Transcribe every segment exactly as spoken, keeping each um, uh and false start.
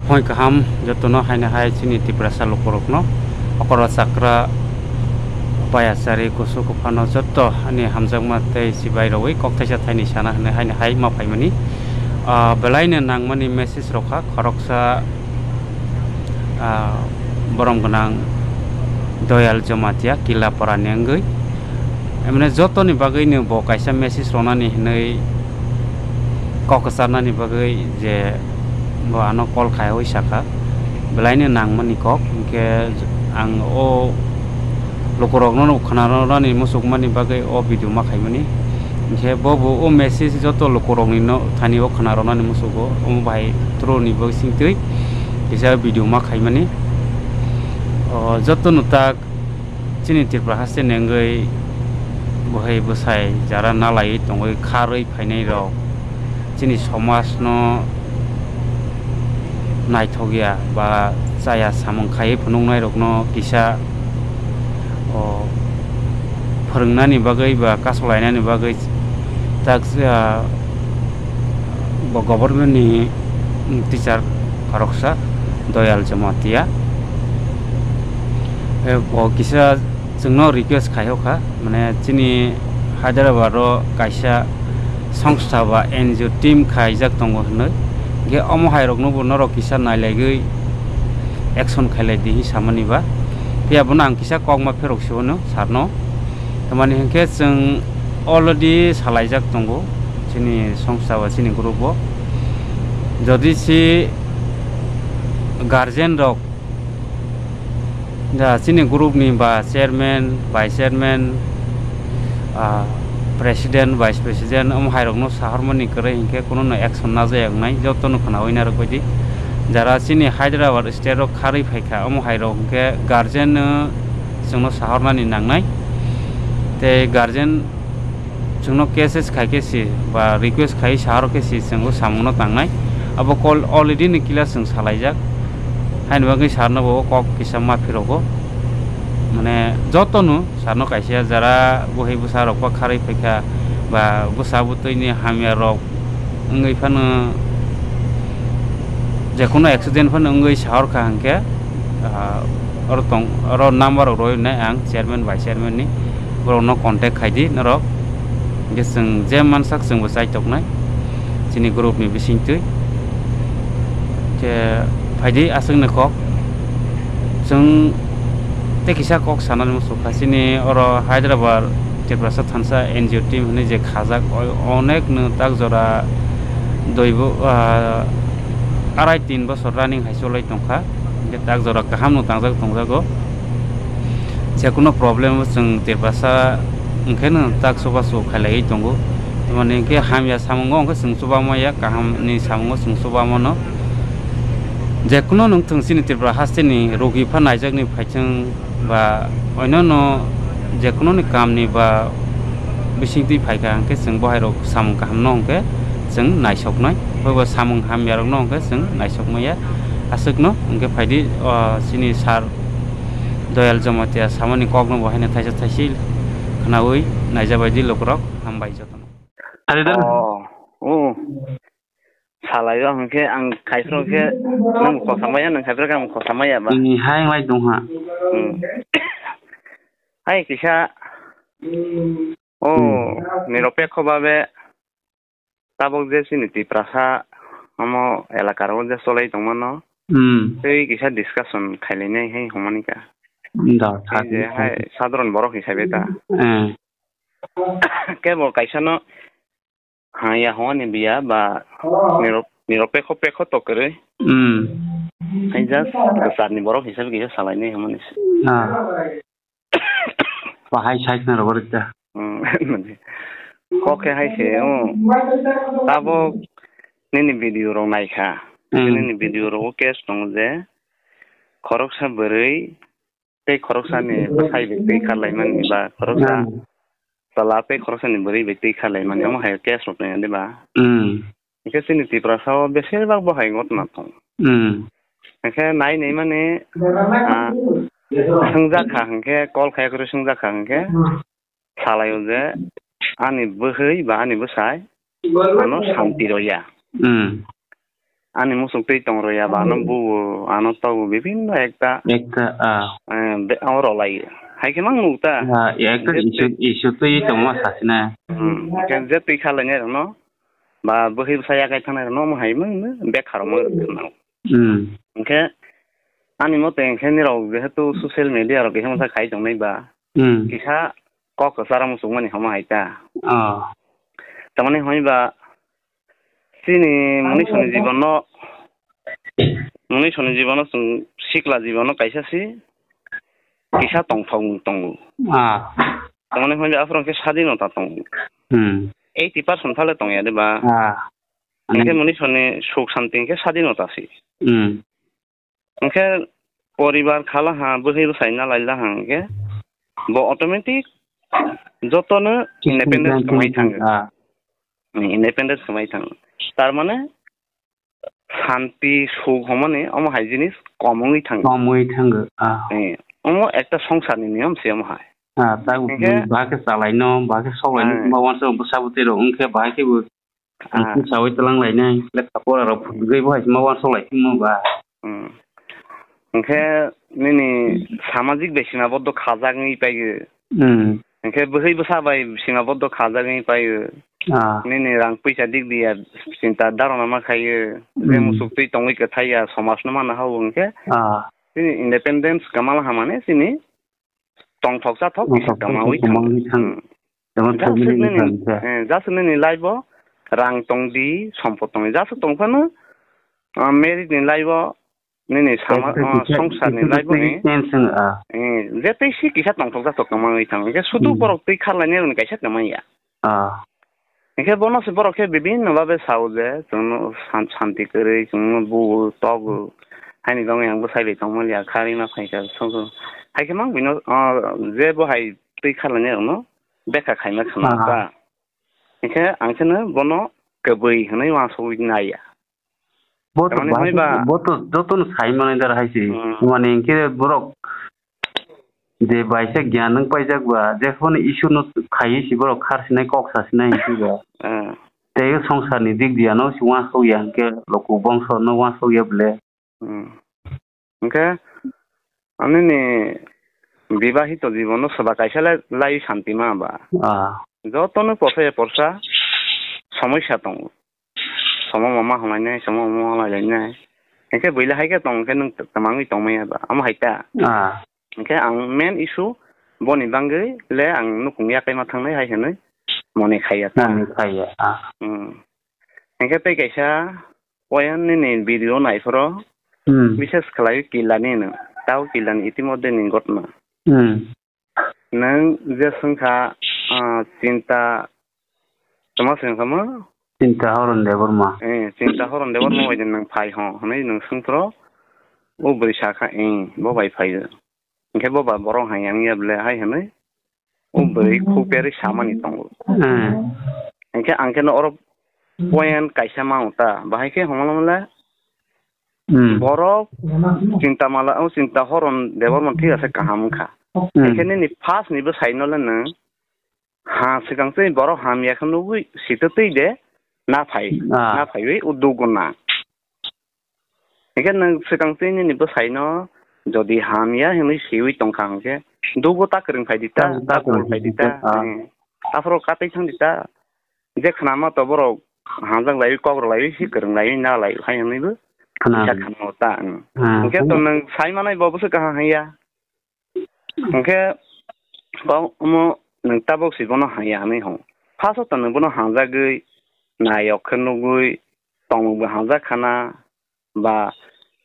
Phone kaham jotono haino hai chini Tiprasa lukurokno, okora chakra, payasari, kusu kuphano joto ani hamjakma tei chibai rogwi kok thaisa thaini sana hwnwi haino hai ma phaimani. Ah, belaino nangmani message rokha khoroksa, ah, borom gwnang Doyal Jamatia Kilaparani wngwi. Emne jotoni bagwino bo kaisa message ronani hinwi kok kwcharnani bagwi je bo ano call khaiwi sakha, belaino nangmani kok, hinkhe ang o lukurokno khwnaroknani muchukmani bagwi o video ma khaimani. Hinkhe bo bo o message joto lukurokni no thani o khwnaroknani muchugo, omo bai through ni bagwi singtwi kisa video ma khaimani. O jotono tak chini Tripura haste ni wngwi bwhai bwsai jara nalaiwi tongwi kharwi phainai rok chini somaj no naithok ya ba chaya samung khaiwi phunuknai rokno kisa o phwrwngnani bagwi ba kasolainani bagwi tak, ah, bo government ni teacher khoroksa Doyal Jamatia. Eh, bo kisa chwngno request khai o kha, mane chini Hyderabad o kaisa songstha ba N G O team khaijak tongo hinwi. Hinkhe omo hai rokno bo norok kisa nailaigwi action khailai di hinwi samani ba. Phiya bono ang kisa kokma pherok si hwnwi sir no. Tamani hinkhe chwng already salaijak tongo chini songstha ba chini group o. Jodi si guardian rok da chini group ni ba chairman, vice chairman, ah, president, vice president, omo hai rokno sahormani kwrwi hinkhe kuno no action najaya wngnai, jotono khwnawi narwk baidi. Jara chini Hyderabad state o kharwi phaikha, omo hai rok hinkhe guardian no chwngno sahornani nangnai. Tei guardian chwngno cases khai khe si ba request khai sahor khe si chwng o samungno tangnai. Abo call already ni kila chwng salaijak. Haini bagwi sir no bo kok kisa ma phirogo. Mane jotono sir no kaisa jara bwhai bwsa rok ba kharwi phaikha ba bwsa bwtwi ni hamya rok wngwi phano jekono accident phano wngwi sahor kha hinkhe, ah, oro tong, oro number rok roi nai ang chairman, vice chairman ni, borok no contact khai di norok. Hinkhe chwng je mansak chwng bo chaitok nai chini group ni bising twi. Khe phai di aswk ni kok chwng tei kisa kok sanani muchuk kha chini oro Hyderabad Tiprasa thansa N G O team hinwi je khajak, o-, onek no tak jora dui bo, ah, arai tin bosor running hai cholai tongkha. Hinkhe tak jora kaham no tangjak tongjago. Jekono problem o chwng Tiprasa hinkhe no tak chubachu khailaiwi tongo. Tamoni hinkhe hamya samungo hinkhe chwng chuba maya, kaham ni samungo chwng chuba mano. Jekono nwng thwng chini Tripura haste ni rogi pha naijak ni phaithwng ba oino no jekono ni kam ni ba bising twi phaikha hinkhe chwng bo hai rok samung kaham no hinkhe chwng naisok nai, abo samung hamya rok no hinkhe chwng naisok maya aswk no. Hinkhe phai di, o, chini sir Doyal Jamatia samani kok no bo haino thaisa thaisi khwnawi naija bai di lukurok, hambai jotono. Ari da? Oh, oh. Salai o hwnkhe ang khaifrok khe nwng khosamaya, nwng khaifrok khe ang khosamaya ba. Nini hai wng lai tong ha. Hmm. Hai kisa. Oh, hmm. Niropekho babe tabok je chini Tiprasa omo elaka rogo je cholai tongmano. Hmm. Tei kisa discussion khailainai hai hwnmani ka. Da, tei je hai sadharon borok hisabe ta. Eh. Kebo kaisa no ha ya hwnmani biya ba niro-, niropekho pekho to kwrwi. Hmm. Hai just kwcharni borok hisabe kisa salainai hwnmani. Ah. Bahai sai khna rogo rikta. Hmm. Kok khe hai se, oh. Tabok nini video rok naikha. Hmm. Nini video rogo case tongo je khoroksa bwrwi tei khoroksani bwsai bai twi kharlaimani ba khoroksa hmm. Chwla tei khoroksani bwrwi bai twi kharlaimani, omo hai case rok tongya de ba. Hmm. Hwnkhe chini Tiprasa o besirbak bo hai ghotna tong. Hmm. Hwnkhe nai nai mani, ah, swngjak kha hwnkhe call khai kwrwi swngjak kha hwnkhe salai o je ani bwhwi ba ani bwsai ano santi roya. Hmm. ani muchuk twi tong rwya ba, ano buo, ano togo, bibhinno ekta, Ekta, ah, eh, be-, o rw lai. Hai khe mang nuk ta. Ah, ekta Je issue, twi issue twi tongma sasina. Hmm, hwnkhe je twi kha lainai rokno, ba bwkhwi bwsa yakai thangnai rokno omo hai mang no bekha rok mang rwkha nang. Hmm. Hwnkhe ani mote hwnkhe nirok jehetu social media rok kisa masa khai tongnai ba, Hmm. kisa kok kwcharo muchungmani homa hai ta. Oh. Tamani hwnwi ba chini munisoni jibono, munisoni jibono chwng sikla jibono kaisa si kisa tongthok tongo. Ah. Tamani hwnwi ba aphuru khe sadinota tongo. Hmm. Eighty percent phale tongya de ba. Ah. Hwnkhe munisoni suk santi hwnkhe sadinota si. Hmm. Hwnkhe poribar khala ha, bwkhwi bwsai na laila ha hwnkhe bo automatic jotono independence kwmai thango. Ah. Independence kwmai thango. Tar mane santi suk homani omo hai jinis kom wngwi thango. Kom wngwi thango. Ah. Eh, omo ekta songsarni niyom se omo hai. Ah, ta Hwnkhe bahai khe chalaino, bahai khe soklaino, Ah. ma wansa bwsa bwtwi rok wngkhe bahai khe bo Ah. Ang sawi tlang lainai, lekha pora rok phunugwi bo hai ma wansok lai tongmo ba. Hmm. Hwnkhe nini samajik bai sima boddo khajak wngwi paio. Hmm. Hwnkhe bwkhwi bwsa bai sima boddo khajak wngwi paio. Ah. Nini rang puisa dik diya chinta dharona ma khaio. Je Hmm. muchuk twi tongwi kwthai ya somaj no mana hao hwnkhe. Ah. Chini independence kwma hamani chini tongthok chathok kisa Tongthok kwmawi chathok kwmawi thang. Thang. Hmm. Jemon Just family ni nini, thang kha. Eh, just nini life o rang tong di, sompot tong di. Just tong phano, ah, married ni life o nini sama, Just ah, kisa, songsar ni kisa life o kisa ni. Change wng, ah. Eh, je tei si kisa tongthok chathok kwmawi thang. Hwnkhe sudu Hmm. borok twi kharlainai rokni kaisa kwmai ya. Ah. Hwnkhe bono se borok khe bibinno babe sao je, chwngno san-, santi kwrwi, chwngno buo, togo. Haini bagwi ang bwsai bai tongmani ya, kha rima phaikha, sogo. Hai khe mang bino, ah, je bo hai twi kharlainai rokno bekha khaima khna Ah. ta. Hwnkhe ang kheno bono kwbwi hwnwi uansugwi nai ya. Bo to Tamani bahai hwnwi ba bo to jotono sai manai dar hai se. Hmm. Mane hwnkhe borok je baisa gyan nwng paijak ba, je phano Isor no khaiwi se borok khar sinai kok sa sinai hwnkhe ba. Hmm. Tei songsar ni dik diya no se uansuk ya hwnkhe luku bongso no uansuk ya ble. Hmm. Hwnkhe, anini bibahito jibono soba kaisa le lai santi ma ba. Ah. Jotono porsa ya porsa somosya tongo. Somo mama hamlainai, somo mama hamlainai. Hwnkhe buila hai khe tong khe nwng twmangwi tongmaya ba. Omo hai ta. Ah. Hwnkhe ang main issue boni bangwi le ang nukhung yakai ma thangnai hai hwnwi mone khaiya ta. Mone khaiya, ah. Hmm. Hwnkhe tei kaisa Poyan nini video naiphoro Hmm. Bises khlai kilani no. Tao kilani itimodde ni gotma. Hmm. Nwng je swngkha, ah, chinta, tama swngkha mo? Chinta Horon Debbarma. Eh, chinta Horon Debbarma bai nwng phai ho, hwnwi nwng swngphoro, o bwrwi sakha, eh, bo bai phai. Hwnkhe bo ba borok hai yang ya ble hai hwnwi. O bwrwi khuk berwi samani tongo. Hmm. Hwnkhe ang khe no oro point kaisa ma wng ta, bahai khe hwnma le Hmm. borok chinta mala, o chinta Horon Debbarma thik ase kaham wngkha. Hmm. Hwnkhe nini first ni bwsai no le nwng ha swkang twi borok hamya khe nugwi sitwtwi de na phai, Ah. na phaiwi o dugo na. Hingke nwng swkang twi nini bwsai no jodi hamya hinwi siwi tongkha hingke, dugo ta kwrwng phai di ta, Ta, ta ta kwrwng kwrwng phai di phai di ta, ta, ah. Hmm. Aphuru katwi thang di ta, je khna ma to borok hamjak lai, kok rw lai, si kwrwng lai, na lai hai hinwi bo Khna. Kisa khna o ta, hmm. Hmm. Hingke to nwng sai manai bo bwswk kaham haiya. Hingke bo omo nwng tabok si bono haiya hinwi hong. First o to nwng bono hamjagwi, nayok khe nugwi, tongmung bo hamjak khana, ba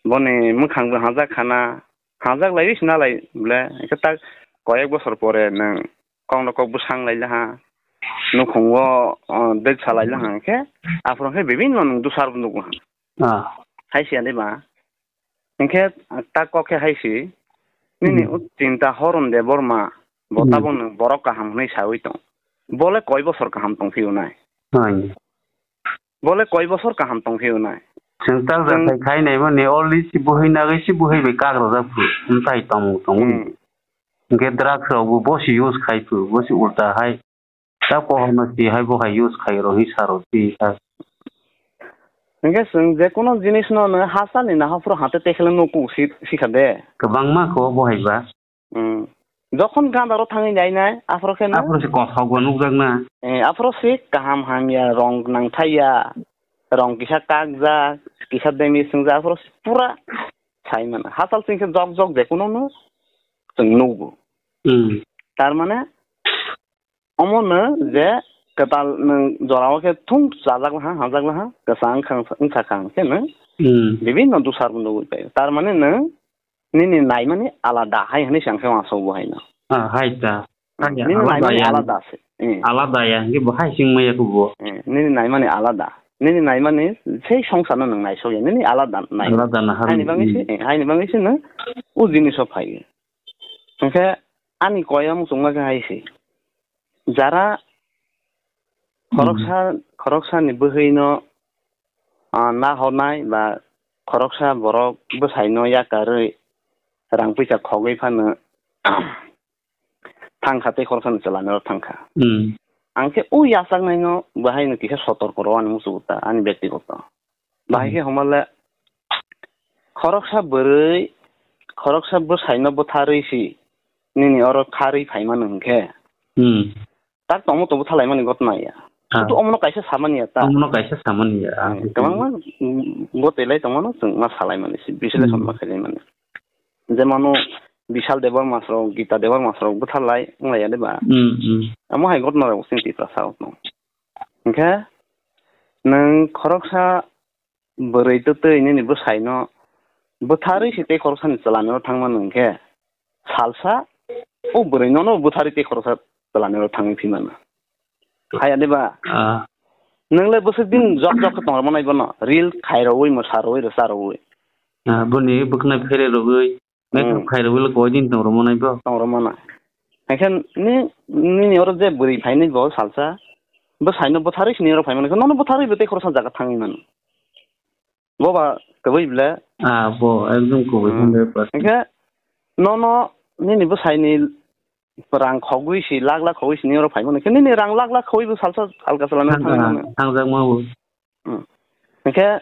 boni mwkhang bo hamjak khana, hamjak lai sina lai ble, hingke tak koyek bosor pore nwng kok no kok bwsang lai laha, nukhung o, o, dek sa lai laha hingke, aphuru khe bibinno nwng dusar bo nugo ha. Ah. Hai siya de ba. Hingke ta kok khe hai si, nini Hmm. o chinta Horon Debbarma, bo Hmm. tabok nwng borok kaham hinwi sawi tong. Bo le koi bosor kaham tong phiyonai? Hai. Bo le koi bosor kaham tong phiyonai? Chwng tak Chwng jakhai khai naimani, already si buhai nagwi si buhai bai kakrojak phu, mtai tong tong. Hmm. Hingke drugs rok bo, bo si use khai phu, bo si ulta hai. Ta pohorno si hai bo hai use khai rw hi sa rw si hai. Hwnkhe chwng je kono jinis no nwng hachal ni naha phuru hate tekhele no kuk si, sikha de. Kwbangma kho bo hai ba. Hmm. Jokhon ganda ro thangwi nai nai, aphuru khe no. Aphuru se kothok bo nukjak na. Eh, aphuru se kaham hamya rong nangthai ya, rong kisa kakjak, kisa demi swngjak, aphuru se pura sai mano. Hachal chwng khe jok jok je kono no chwng nukgo. Hmm. Tar mane, omo no je kwtal nwng jora o khe thung chajak laha, hamjak laha, kwchang khang, wngkha khang khe no Hmm. bibinno dusar bo nugwi paio. Tar mane nwng nini naimani alada hai hwnwi se ang khe uansuk bo hai no. Ah, hai ta. Hmm. Hai, nini alada naimani ya. Alada se. Hmm. Alada ya, hwnkhe bo hai sing maya khe bo. Hmm. Nini naimani alada. Nini naimani sei songsar no nwng naisok ya. Nini alada nai. Alada na Haini harmoni. Bangwi se, hmm, eh, haini bangwi se no o jinis o phai. Hwnkhe ani koya muchungma khe hai se. Jara Hmm. khoroksa, khoroksani bwhwino, ah, nahornai ba khoroksa borok bwsaino yakarwi rang puisa khogwi phano thangkha tei khoroksani chwla nero thangkha. Hmm. Ang khe o yachaknaino bahaino kisa sotorko rw ani muchungo ta, ani byaktigoto. Bahai Hmm. khe hwnba le khoroksa bwrwi, khoroksa bwsaino bwtharwi si nini oro kharwi phaimano hwnkhe. Hmm. Tak tongmo tongbo thalaimani gotma ya. Ah. Sudu omono kaisa samani ya ta. Omono kaisa samani ya. Ah, hmm, kwbangma, mm, gotoi lai tongmano chwng ma salaimani, si-, bisleshon Hmm. ma khailaimani. Jemano Bishal Debbarma rok, Gita Debbarma rok bwtharlai wnglaia de ba? Hmm, hmm. Amo hai gotma rok chwng Tiprasa rok no. Hwnkhe nwng khoroksa bwrwi twtwi nini bwsaino bwtharwi se tei khoroksani chwla nero thangmano hwnkhe salsa o bwrwi nono bwtharwi tei khoroksa chwla nero thangwi phimano. Haya de ba? Ah. Nwng le bwswk din jok jok khe tongrwmani bono reel khairogwi, mwsarogwi, rwcharogwi. Ah, boni bwkhnai phererogwi. Naithok Hmm. khairogwi le koi din tongrwmani bo. Tongrwmani. Hwnkhe ni, nini oro je bwrwi phainai bo salsa, bwsaino bwtharwi sini oro phaimani, nono bwtharwi bo tei khoroksa jaga thangwi mano. Bo ba kwbwi ble. Ah, bo ekdom kwbwi Hmm. hundred percent. Hwnkhe nono nini bwsaini rang khogwi si, lakh lakh khogwi sini oro phaimani, khe nini rang lakh lakh khogwi bo salsa alka chalani Thang-, thangwi ah, mano. Thangjakma bo. Hmm. Hwnkhe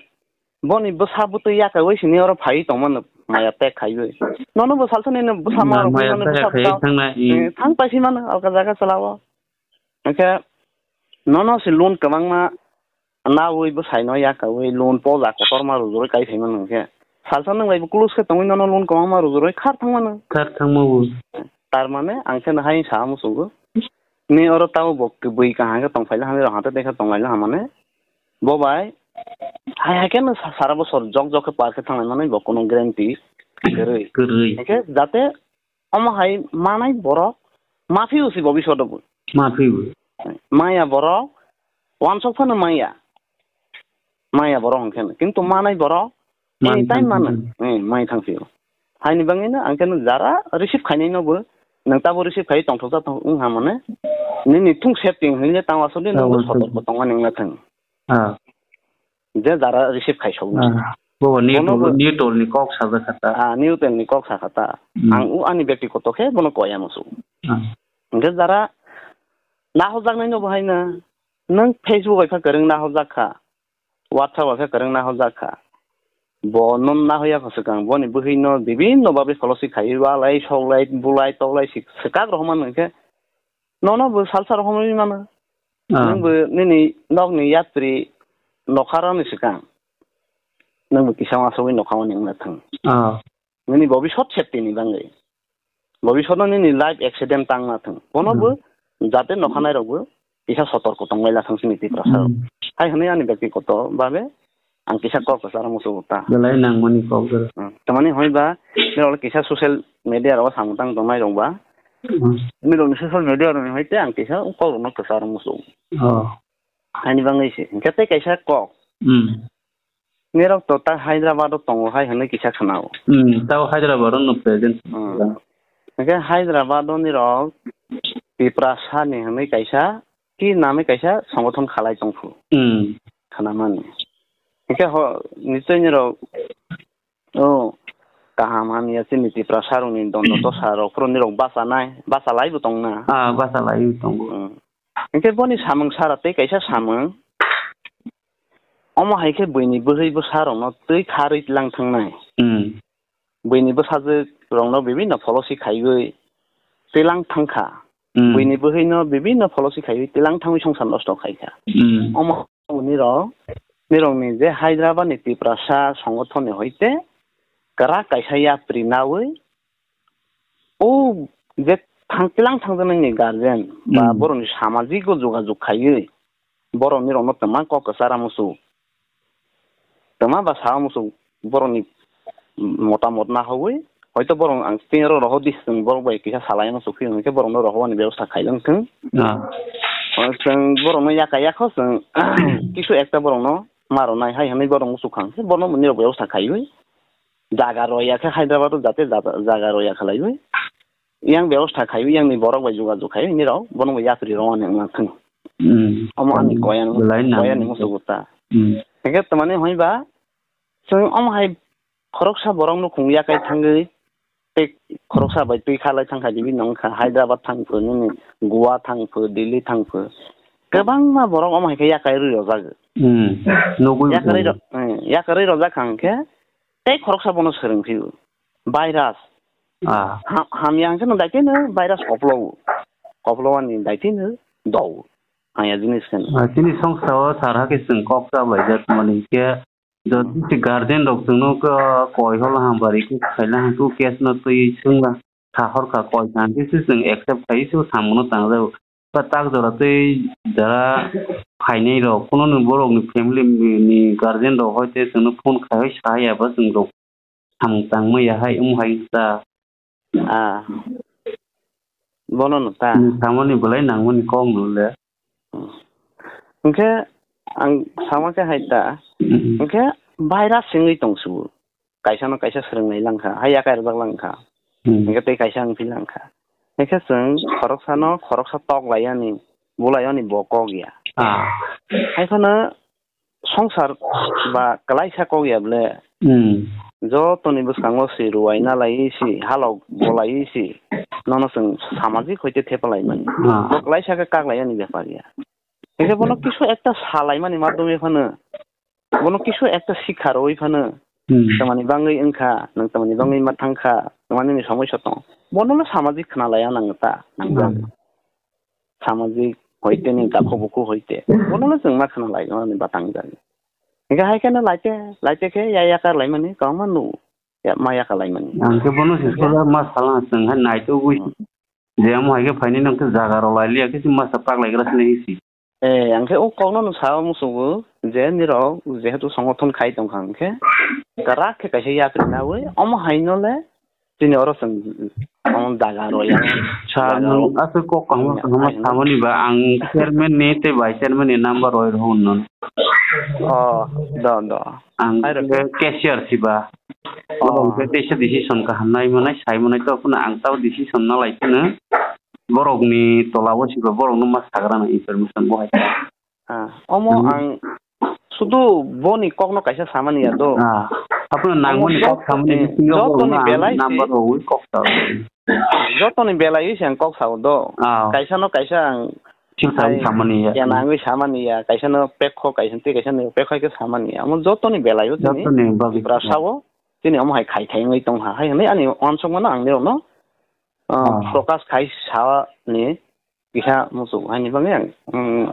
boni bwsa bwtwi yakaui sini oro phaiwi tongmano maya tek khaiwi. Nono bo salsa nini bwsa ma Ma-, rok maya mano tek bwsa khai bwsa. Thangnai, hmm. Eh, thang paisi mano alka jaga chalao. Hwnkhe nono se loan kwbangma naui bwsaino yakaui loan poja kotorma rujurwi kai phaimano hwnkhe. Salsa nwng bai bo close khe tongwi nono loan kwbangma rujurwi khar thangmano. Khar thangma bo. Tar mane ang khe no hai sa muchungo. Ni oro tamo bo kwbwi kaham khe tong phaila hamya rok hante tei khe tong laila hamane. Bo bai hai hai khe no sa-, sara bosor jok jok khe par khe thang lai mani bo kuno guarantee kwrwi. Kwrwi. Hwnkhe jate omo hai manai borok ma phiywi si bobishoto bo. Ma phiywi. Maya borok wansok phano maya. Maya borok hwnkhe no. Kintu manai borok Man anytime thang mano. Thang. Eh, mai thang phiywi. Haini bangwi no ang khe no jara receive khainai no bo. Nwng tabo receive khai tongthok ta tong wng ha mane. Nini thung safety hwnwi le tang aswk de nwng bo Tang aswk. Sotorko tongmani wngna thang. Ah. Je jara receive khai sok. Ah. Bo Newton, bono bo Newton ni kok sajak kha ta. Ah, Newton ni kok sakha ta. Hmm. Ang u ani byaktigoto khe bono koya musu. Ah. Hwnkhe jara nahojaknai no bo hai na. Nwng Facebook bai kha kwrwng nahojak kha. WhatsApp bai kha kwrwng nahojak kha. Bo no nahoya kho swkang, boni bwhwi no bibinno babe kholosi khai walai, soklai, bulai, toklai si-, swkak rohorma nwng khe. Nono bo salsa rohorwi mano. Ah. Nwng bo nini nokni yatri nokharani swkang. Nwng bo kisa uansugwi nokha mani wngna thang. Ah. Nini bobisot safety ni bangwi. Bobisot no nini life accident tang na thang. Bono bo Hmm. jate nokhanai rok bo kisa sotorko tong lai la thang sini Tiprasa rok. Hmm. Hai hwnwi ani byaktigoto babe ang kisa kok kwcharo muchungo ta. Belai nangmani kok jora. Hmm. Tamani hoi ba, nirok le kisa social media rok samung tang tongnai rok ba. Hmm. Nirok ni social media rok ni hoi te ang kisa kok rok no kwcharo muchungo. Oh. Haini bangwi se. Hwnkhe tei kaisa kok. Hmm. Nirok to ta Hyderabad o tongo hai hwnwi kisa khwnao. Hmm, tao Hyderabad o no present. Hmm. Hwnkhe Hyderabad o nirok Tiprasa ni hwnwi kaisa, ki name kaisa songothon khalai tongphu. Hmm. Khnamani. Hwnkhe ho, nichoi nirok, o, kaham hamya chini Tiprasa rokni dondo dosa rok phuru nirok bachanai, bachalai bo tongna. Ah, bachalai bo tongo. Hmm. Hwnkhe boni samung sara tei kaisa samung. Omo hai khe buini bwrwi bwsarokno twi kharwi tlang thangnai. Hmm. Buini bwsajwkrokno bibinno pholosi khaiwi tlang thangkha. Hmm. Buini bwrwino bibinno pholosi khaiwi tlang thangwi songsar nosto khaikha. Hmm. Omo nirok, nirokni je Hyderabadni Tiprasa songothonni hoite kwrak kaisa yapri nawi, o je thang-, tlang thangjaknaini guardian ba Hmm. borokni samajik o jogajog khaiwi, borok nirokno twma kok kwchara muchuk. Twma ba sa muchuk borokni motamot nahawi, hoito borok ang tini oro rohor di, chwng borok bai kisa salai muchuk phiyong hinkhe borokno rohorni bebosta khaijak thung. Ah. O chwng borokno yaka yakho chwng kisu ekta borokno ma rwnai hai hwnwi borok muchuk kha hinkhe borokno nirok bebosta khaiwi jaga roya khe Hyderabad o jate jaga, jaga roya khlaiwi yang bebosta khai, yangni borok bai jogajog khai, nirok bono bo yapri rwmani wngna thung. Hmm. Omo ani koyan, belai nang koyan ni musugo ta. Hmm. Hingke tamani hoi ba, chwng omo hai khoroksa borok nukhung yakai thangwi, tei khoroksa bai twi khalai thangkha, dibi nongkha, Hyderabad thangphu, nini Goa thangphu, Delhi thangphu. Kwbangma borok omo hai khe yakai rwi rojak. Hmm. Nugwi yakarwi rok-, eh, yakarwi rojak kha hingke, tei khoroksa bono swrwng phio. Virus. Ah. Ha-, hamya hingke no daitino virus koplo. Koplo ani daitino do. Haya jinis kan. Ah, chini songsa o sar hakhe chwng kok chablaijak mani hingke, jodi se guardian rok chwngno ko-, koi holo hambari khe khaila hangtu case no twi swngla. Kha hor kha koi kha hingke se chwng accept khai se samungno tangjago. Ba tak jora tei jara phainai rok, kuno ni borok ni family ni guardian rok hoi tei chwngno phone khai hoi sa ya ba chwng rok samung tangma ya hai omo hai ta. Ah. Bono no ta. Ni samani belai nangmani kok no le. Hingke ang sama khe hai ta. Mm. Hingke virus singwi tong su. Kaisa no kaisa swrwng nai lang kha, hai yakai rwjak lang kha. Hmm. Hingke tei kaisa wng phi lang kha. Hingke chwng khoroksano khoroksa tok lai yani, bulai yani bo kok ya. Ah. Hai phano songsar ba kwlaisa kok ya bole. Hmm. Jotoni bwskango se ruwai na lai si, halok bo lai si, nono chwng samajik hoite thepa lai mani. Ah. Bo kwlaisa khe kak lai yani bepar ya. Hingke bono kisu ekta sa lai mani madhyome phano. Bono kisu ekta sikha rwui phano, hmm, tamani bangwi wngkha, nwng tamani bangwi ma thangkha, tamani ni somoi sotong. Bono no samajik khna laya nang ta, nang ta. Hmm. Samajik hoite ni dakho bukhu hoite. Bono no chwng ma khna lai, mani batang jani. Hingke hai khe no laite, laite khe ya yakar lai mani, kwbangma nu, ya ma yakar lai mani. Ang khe bono se sola ma sala chwng hai nai to gui. Hmm. Je amo hai khe phaini nang khe jaga rw lai liya khe se masa pak lai gra sini hisi. Eh, ang khe o kokno no sa musugo je nirok jehetu songothon khai tongkha hwnkhe kwrak khe kaisa yapri nawi omo haino le chini oro chwng omo daga rw ya. Sir, daga nwng rw aswk kok kaham, ya, kaham ai, samani ba ang chairman ni tei vice chairman ni number roi rw hwn non. Oh, do, do. Ang ai rw khe cashier si ba. Oh. Obo hwnkhe teisa decision kaham nai manai, sai manai to phano ang tabo decision na lai phano. Borokni tola o siba borokno ma sagrana information bo hai. Ah, omo, hmm, ang sudu boni kokno kaisa samani ya do. Ah, aphano nangmani kok samani, eh, bisingo jotoni borokno ang belai si, number rogwi kok sa. Jotoni belai se ang kok sao do. Ah. Kaisa no kaisa ang thik sao hai samani ya. Ya nangwi samani ya, kaisa no pekho, kaisa tei kaisa no pekho ke samani ya. Omo jotoni belai o tini jotoni bagwi Tripura sao tini omo hai khai khai wngwi tong ha. Hai hwnwi ani uansukmano ang nirokno, ah, ah, focus khai sa ni kisa muchuk haini bagwi ang, mm,